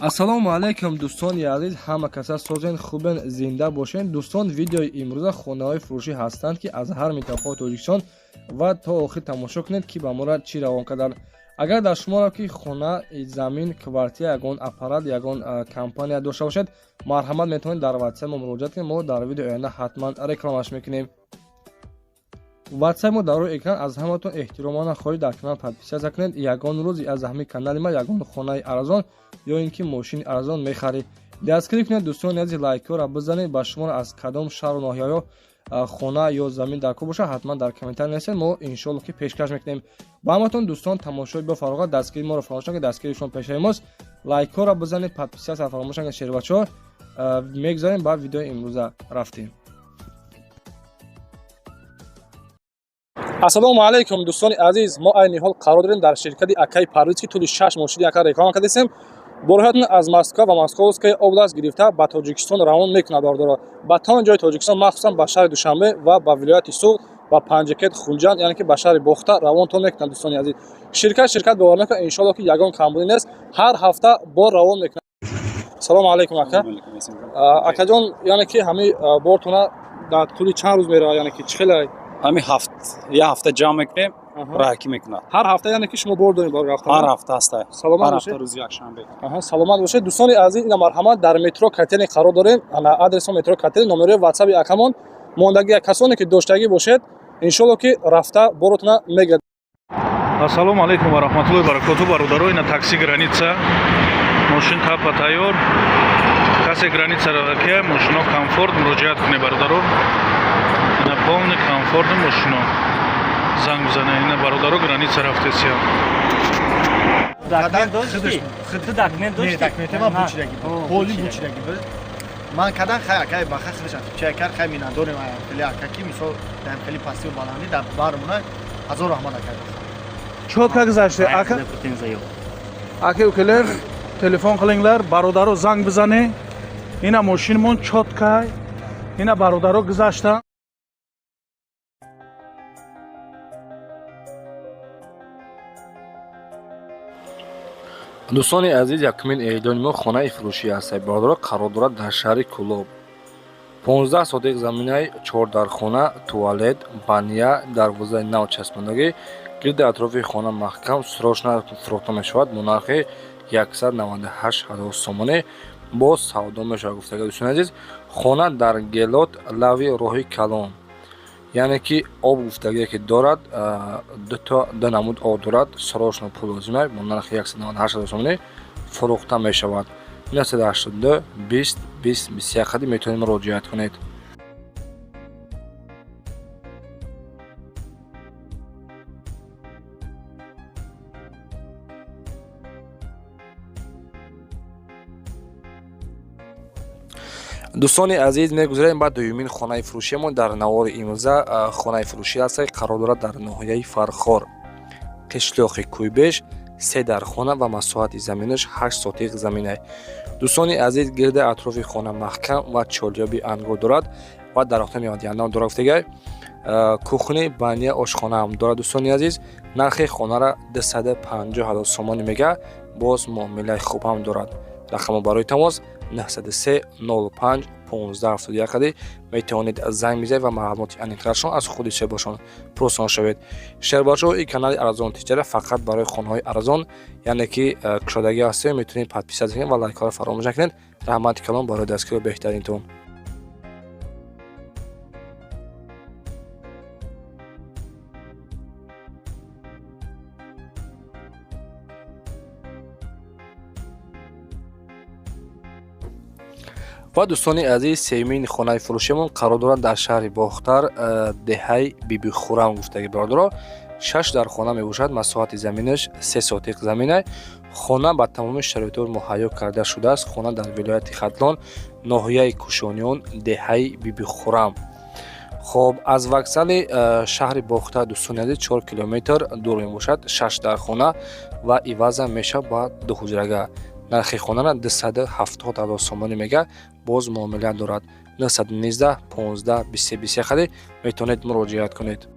Ассалому алайкум, дӯстони азиз, ҳама каса созен, хубен, зинда бошен. Дӯстон, видеои имрӯза хонаҳои фурӯшӣ ҳастанд, ки аз ҳар минтақаи Тоҷикистон, ва то охир тамошо кунед, ки ба мора чӣ равон карданд. Агар дар шуморо ки хона, замин, квартира, ягон аппарат, ягон компания дошта бошед, марҳамат, метавонед дар ватсап мо муроҷиат кунед. Мо дар видеои оянда ҳатман рекламаш мекунем. Ватсап мо дар рӯи экран. Аз ҳаматон эҳтиромона хоҳиш, дар канал подписаться кунед. Ягон рӯз аз ҳамин канали ма ягон хонаи арзон ё ин ки мошини арзон мехаред. Дастгирӣ кунед, дӯстони азиз, лайкҳоро бизанед. Ба шуморо аз кадом шаҳру ноҳияҳо хона ё замин дар кор бошад, ҳатман дар комментар нависед, мо иншоалло ки пешкаш мекунем ба ҳаматон. Дӯстон, тамошои бо фароғат, дастгирии моро фаромӯш накунед, дастгирии шумо пешаи мост. Лайкҳоро бизанед, подписаться фаромӯш накунед. Шербачаҳо, мегузарем ба видеои имрӯза, рафтем. Ассалому алайкум, дӯстони азиз. Мо айни ҳол қарор дорем дар ширкати акаи Парвиз, ки тӯли 6 моҳ шуди ака реклама кардастем. Борҳоятон аз Москва ва Московская область гирифта ба Тоҷикистон равон мекунад. Бардоро ба тамоми ҷои Тоҷикистон, махсусан ба шаҳри Душанбе ва ба вилояти Суғд, ба Панҷакент, Хунҷанд, яъне ки ба шаҳри Бохта равонтон мекунад. Дӯстони азиз, ширкат бовар накунад, иншоалло ки ягон камбудӣ нест, ҳар ҳафта бор равон мекунад. Салому алайкум, ака. Акаҷон, яъне ки ҳамин бортона дар тӯли чанд рӯз меравад, яъне ки чӣ хеле? Ҳамин ҳафт, як ҳафта ҷамъ мекунем, раҳакӣ мекунад. Ҳар ҳафта, яъне ки шумо бор доред бори рафтан? Ҳар ҳафта ҳаста. Саломат бошед. Рӯзи якшанбе. Саломат бошед. Дӯстони азиз, ина марҳамат, дар метро Котельный қарор дорем. Ана адреси метро Котельный, номерои ватсаби акамон мондагӣ. Касоне ки доштагӣ бошед, иншоалло ки рафта боротона мегирад. Ассалому алайкум ва раҳматуллоҳи баракоту, бародаро. Ина такси граница, мошин тапа тайёр. Касе граница ки мошино комфорт, муроҷиат кунед, бародаро. Ина полный комфорт мошино, занг бизанед. Ина, бародаро, граница рафтесия. Документ дошти? Ту документ дошти? Документи ман бучидаги, поли бучидаги буд. Ман кадан хай акай баха худашам чай кар, хай минадорем хеле ака, ки мисол даем хеле пастию баландӣ дар бармона. Ҳазор раҳмат, ака. Чётко гузаште, ака. Ака, укелер, телефон қилингlar, бародаро, занг бизане. Ина мошинмон чётко, ина, бародаро, гузашта. Дӯстони азиз, якумин эълони мо хонаи фурӯшӣ аст. Бародаро, қарор дорад дар шаҳри Кӯлоб, 15 сотих заминаи, чордархона, туалет, баня, дарвозаи нав часпондагӣ, гирди атрофи хона маҳкам, срочно фурӯхта мешавад. Бо нархи 198 ҳазор сомонӣ боз савдо мешавад, гуфтага. Дӯстони азиз, хона дар Гелот, лави роҳи калон, яъне ки об гуфтагие ки дорад, дуто ду намуд об дорад. Срочно пул лозима, бо нархи 198 ҳазор сомонӣ фурӯхта мешавад. 982 20 20 21 қади метавонед муроҷиат кунед. Дӯстони азиз, мегузарем ба дуюмин хонаи фурӯшиамон дар навори имрӯза. Хонаи фурӯшӣ аст, қарор дорад дар ноҳияи Фархор, қишлоқи Кӯйбеш, се дархона ва масоҳати заминаш 8 сотиқ замина. Дӯстони азиз, гирди атрофи хона маҳкам ва чолёби ангор дорад ва дарахтони мевадиҳанда дорад, гуфтагай. Кухни, баня, ошхона ҳам дорад. Дӯстони азиз, нархи хонара 250 ҳазор сомонӣ мега, боз муомилаи хуб ҳам дорад. Рақамо барои тамос 903 05 15 71 қади метавонед занг бизанед ва маълумоти аниқтарашон аз худи соҳибошон пурсон шавед. Шербачаҳо, ин канали Арзон тиҷара фақат барои хонаҳои арзон, яъне ки кушодагӣ ҳастем. Метавонед подписаться кунед ва лайкҳоро фаромӯш накунед. Раҳмати калон барои дастгирии беҳтаринтон. Ва, дӯстони азиз, сеюмин хонаи фурӯшиамон қарор дорад дар шаҳри Бохтар, деҳаи Бибихӯрам, гуфтаги. Бародаро, шаш дар хона мебошад, масоҳати заминаш 3 сотиқ замина. Хона ба тамоми шароитҳо муҳайё карда шудааст. Хона дар вилояти Хатлон, ноҳияи Кӯшониён, деҳаи Бибихӯрам. Хоб, аз вокзали шаҳри Бохтар, дӯстони азиз, 4 километр дур мебошад. Шаш дар хона ва иваза мешавад ба дуҳуҷрага. Нархи хонара 270 ҳазор сомонӣ мега, боз муомила дорад. 919 15 23 21 хади метавонед муроҷиат кунед.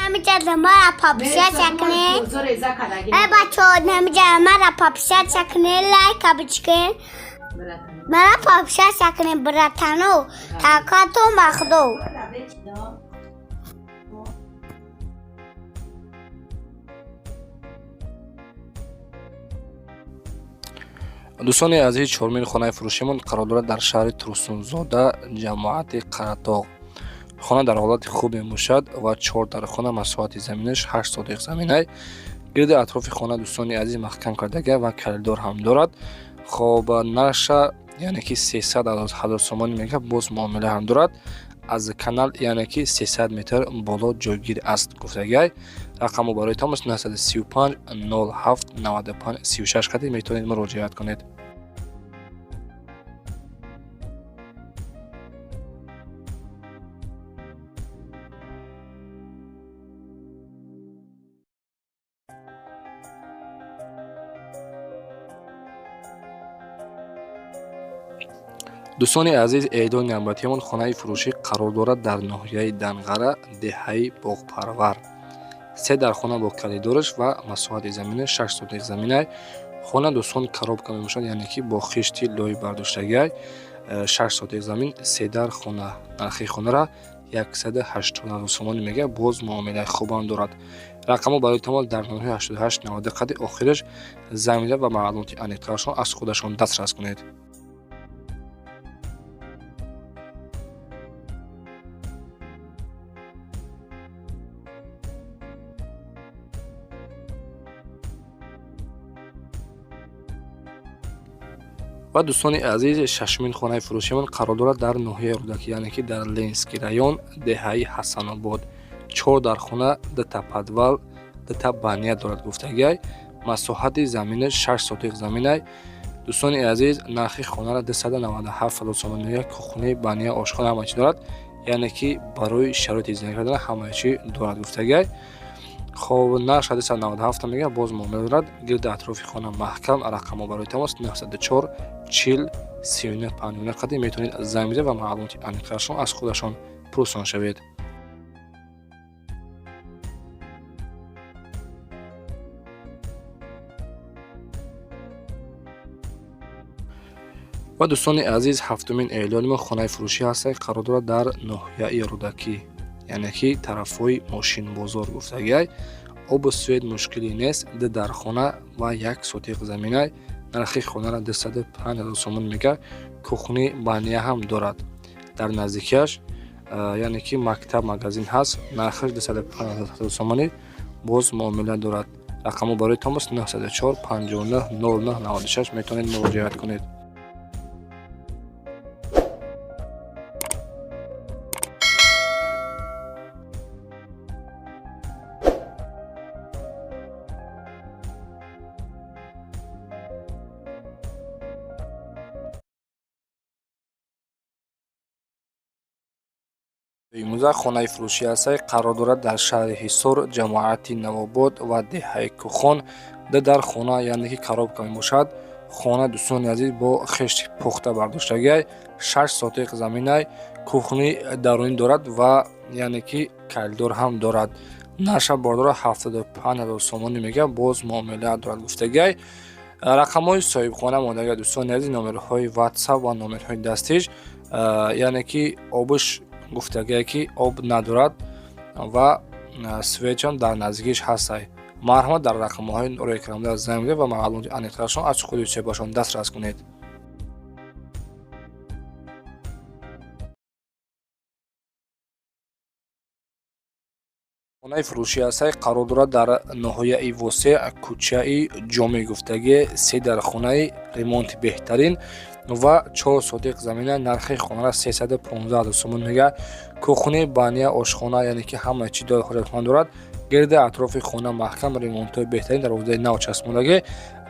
Намиҷа мара подписаться кунед. Эй бачаҳо, намиҷа мара подписаться кунед, лайка бичкунед. Мара подписаться кунед, братано. Такатон ба худо. Дӯстони азиз, чормини хонаи фурӯшимон қарор дорад дар шаҳри Турсунзода, ҷамоати Қаратоғ. Хона дар ҳолати хуб мебошад ва чор дар хона, масоҳати заминаш 8 сотиқ заминай. Гирди атрофи хона, дӯстони азиз, маҳкам кардага ва калидор ҳам дорад. Хоб, нархша, яъне ки 300 ҳазор сомонӣ мега, боз муомила ҳам дорад. Аз канал, яъне ки 300 метр боло ҷойгир аст гуфтагай. Рақаму барои тамос 935 07 95 36 қади метавонед муроҷиат кунед. Дӯстони азиз, эъдони навбатиамон хонаи фурӯшӣ қарор дорад дар ноҳияи Данғара, деҳаи Боғпарвар. Се дар хона бо калидораш ва масоҳати заминаш 6 сотиқ заминай. Хона, дӯстон, коробка мебошад, яъне ки бо хишти лои бардоштагиай. 6 сотиқ замин, се дар хона. Нархи хонара 180 ҳазор сомонӣ мега, боз муомилаи хубам дорад. Рақамҳо барои тамос дар ноҳияи 88 90 қади охираш занг мезанед ва маълумоти аниқтарашон аз худашон дастрас кунед. Ва дӯстони азиз, шашумин хонаи фурӯшимон қарор дорад дар ноҳияи Рӯдакӣ, яъне ки дар Ленинский район, деҳаи Ҳасанобод. Чор дар хона, дута подвал, дута баня дорад гуфтагиай. Масоҳати заминаш 6 сотиқ заминай. Дӯстони азиз, нархи хонара 297 ҳазор сомонӣ мега, кухни, баня, ошхона ҳама чӣ дорад, яъне ки барои шароити зиндагӣ кардан ҳама чӣ дорад гуфтагиай. Хоб, нарх 297 мега, боз муомила дорад. Гирди атрофи хона маҳкам. Рақамҳо барои тамос 904 40 39 59 қади метавонед занг бизанед ва маълумоти аниқтарашон аз худашон пурсон шавед. Ва дӯстони азиз, ҳафтумин эълони мо хонаи фурӯшӣ ҳаст, қарор дорад дар ноҳияи Рӯдакӣ, яъне ки тарафҳои мошинбозор гуфтагиай. Обу свет мушкилӣ нест, ду дар хона ва як сотиқ заминай. Нархи хонара 205 ҳазор сомонӣ мега, кухни, баня ҳам дорад. Дар наздикиаш, яъне ки мактаб, магазин ҳаст. Нархаш 205 ҳазор сомонӣ, боз муомила дорад. Рақамҳо барои тамос 904 59 09 96 метавонед муроҷиат кунед. Имрӯза хонаи фурӯшӣ ҳастае қарор дорад дар шаҳри Ҳисор, ҷамоати Навобод ва деҳаи Кӯхон. Ду дар хона, яъне ки коробка мебошад. Хона, дӯстони азиз, бо хишти пухта бардоштагиай, 6 сотиқ заминай, кухни дарунӣ дорад ва яъне ки калидор ҳам дорад. Нарша бордора 75 ҳазор сомонӣ мега, боз муомила дорад гуфтагиай. Рақамҳои соҳибхона мондагиай, дӯстони азиз, номерҳои WhatsApp ва номерҳои дастиш, яъне ки обуш гуфтагие ки об надорад ва свечам дар наздикиш ҳастай. Марҳамат, дар рақамҳои рӯи экранда занг бизанед ва маълумоти аниқтарашон аз худи соҳибашон дастрас кунед. Хонаи фурӯшӣ ҳастае қарор дорад дар ноҳияи Восеъ, кӯчаи Ҷомӣ гуфтагие. Се дар хонаи ремонти беҳтарин ва 4 сотиқ замина. Нархи хонара 315 ҳазор сомон мега, кухни, баня, ошхона, яъне ки ҳама чӣ дорад, ҳоҷатхона дорад. Гирди атрофи хона маҳкам, ремонтҳои беҳтарин, дарвозаи нав часпондагӣ.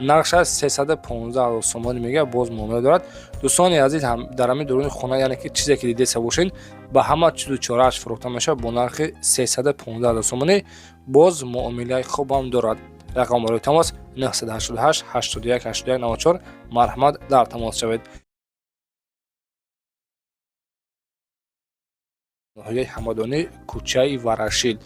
Нархаш 315 ҳазор сомонӣ мега, боз муомила дорад. Дӯстони азиз, дар ҳамин дуруни хона, яъне ки чизе ки дидеса бошед, ба ҳама чизу чорааш фурӯхта мешавад бо нархи 315 ҳазор сомонӣ, боз муомилаи хубам дорад. Рақам барои тамос 988 81 81 94. Марҳамат, дар тамос шавед. Ноҳияи Ҳамадонӣ, кӯчаи Варашид.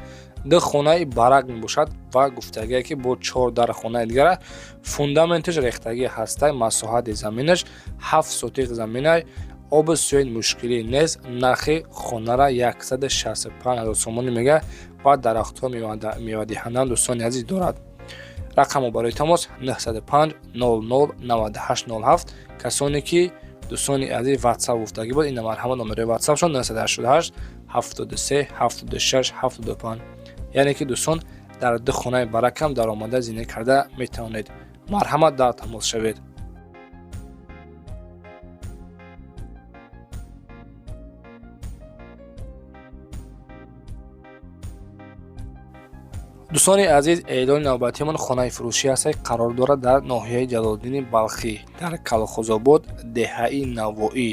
Ду хонаи барак мебошад ва гуфтагие, ки бо чор дар хонаи дигара фундаменташ рехтагӣ ҳастай. Масоҳати заминаш 7 сотиқ заминай, оби свет мушкилӣ нест. Нархи хонара 165 ҳазор сомонӣ мега ва дарахтҳо мевадиҳанда, дӯстони азиз, дорад. Рақамо барои тамос 905 00 98 07. Касоне ки, дӯстони азиз, ватсап гуфтагӣ буд, ина марҳамат, номерои ватсапшон 988 73 76 75. Яъне ки, дӯстон, дар ду хонаи баракам даромада зиндагӣ карда метавонед. Марҳамат, дар тамос шавед. Дӯстони азиз, эълони навбатиамон хонаи фурӯшӣ аст, қарор дорад дар ноҳияи Ҷалолиддини Балхӣ, дар Калхозобод, деҳаи Навоӣ.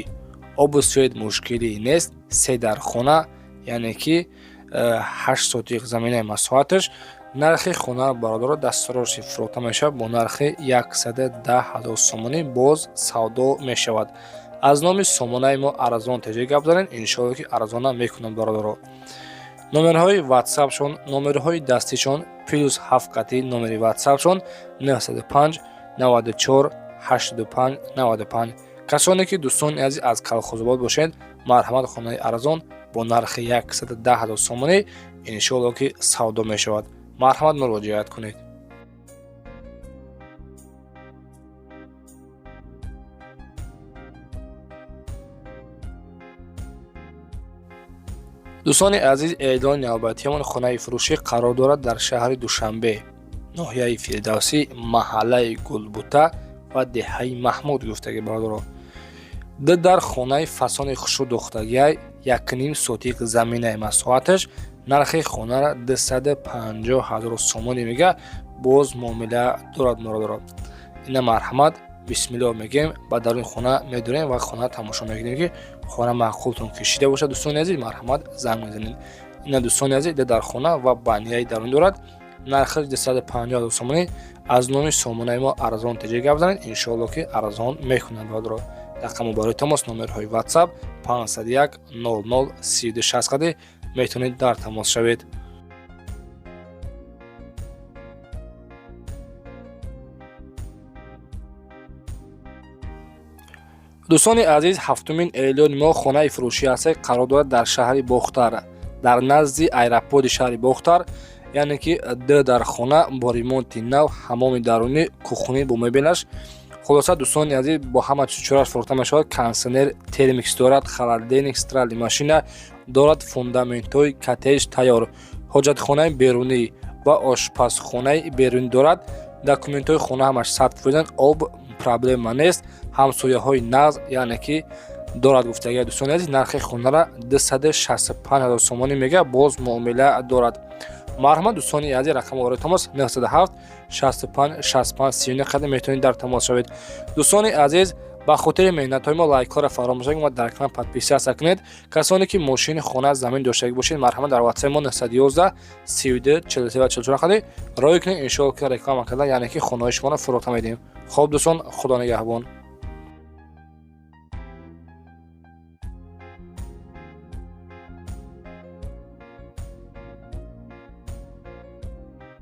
Обу свет мушкилӣ нест. Се дар хона, яъне ки 8 сотиқ заминаи масоҳаташ. Нархи хона, бародаро, дастроси фурӯхта мешавад бо нархи 110 ҳазор сомонӣ, боз савдо мешавад. Аз номи сомонаи мо Арзон Теҷӣ гап занед, иншоалло, ки арзона мекунанд, бародаро. Номерҳои ватсапшон, номерҳои дастишон плюс ҳафт қати номери ватсапшон 905 94 85 95. Касоне ки, дӯстони азиз, аз Калхозобод бошед, марҳамат, хонаи арзон бо нархи 110 ҳазор сомонӣ, иншоалло, ки савдо мешавад. Марҳамат, муроҷиат кунед. Дӯстони азиз, эълони навбатиамон хонаи фурӯшӣ қарор дорад дар шаҳри Душанбе, ноҳияи Фирдавсӣ, маҳаллаи Гулбута ва деҳаи Маҳмуд. Гуфтаги, бародаро, ду дар хонаи фасони хушрӯ духтагиай, 1,5 сотиқ заминаи масоҳаташ. Нархи хонара 250 ҳазор сомонӣ мега, боз муомила дорад, бародаро. Ина марҳамат, бисмиллоҳ мегӯем, ба даруни хона медурем ва хона тамошо мекунем, ки хона маъқултон кишида бошад. Дӯстони азиз, марҳамат, занг мезанед. Ина, дӯстони азиз, ду дар хона ва банияи дарун дорад. Нархаш 250 ҳазор сомонӣ. Аз номи сомонаи мо Арзон Теҷӣ гап занед, иншоалло, ки арзон мекунанд, бародаро. Рақамо барои тамос номерҳои ватсап 501 00 32 60 қади метавонед дар тамос шавед. Дӯстони азиз, ҳафтумин эълони мо хонаи фурӯшӣ аст, қарор дорад дар шаҳри Бохтар, дар назди аэропорти шаҳри Бохтар. Яъне ки д дар хона бо ремонти нав, ҳамоми дарунӣ, кухонӣ бо мебелаш. Хулоса, дӯстони азиз, бо ҳама чизчораш фурӯхта мешавад. Кондитсионер термикс дорад, холодильник, стиральный машина дорад, фундаментҳои коттедж тайёр, ҳоҷатхонаи берунӣ ва ошпазхонаи берунӣ дорад. Документҳои хона ҳамаш 100%, об проблема нест, ҳамсояҳои нағз, яъне ки дорад. Гуфтагия, дӯстони азиз, нархи хонара 265 ҳазор сомонӣ мега, боз муомила дорад. Марҳамат, дӯстони азиз, рақами ораи тамос 907 65 65 39 қадам метавонед дар тамос шавед. Дӯстони азиз, ба хотири меҳнатҳои мо лайкҳоро фаромӯш накунед ва дар канал подписаться кунед. Касоне ки мошини, хона, замин доштагӣ бошед, марҳамат, дар ватсапи мо 911 32 43 ва 44 қади роҳӣ кунед. Иншоалло, ки реклама кардан, яъне ки хонаҳои шуморо фурӯхта медиҳем. Хоб, дӯстон, худо нигаҳбон.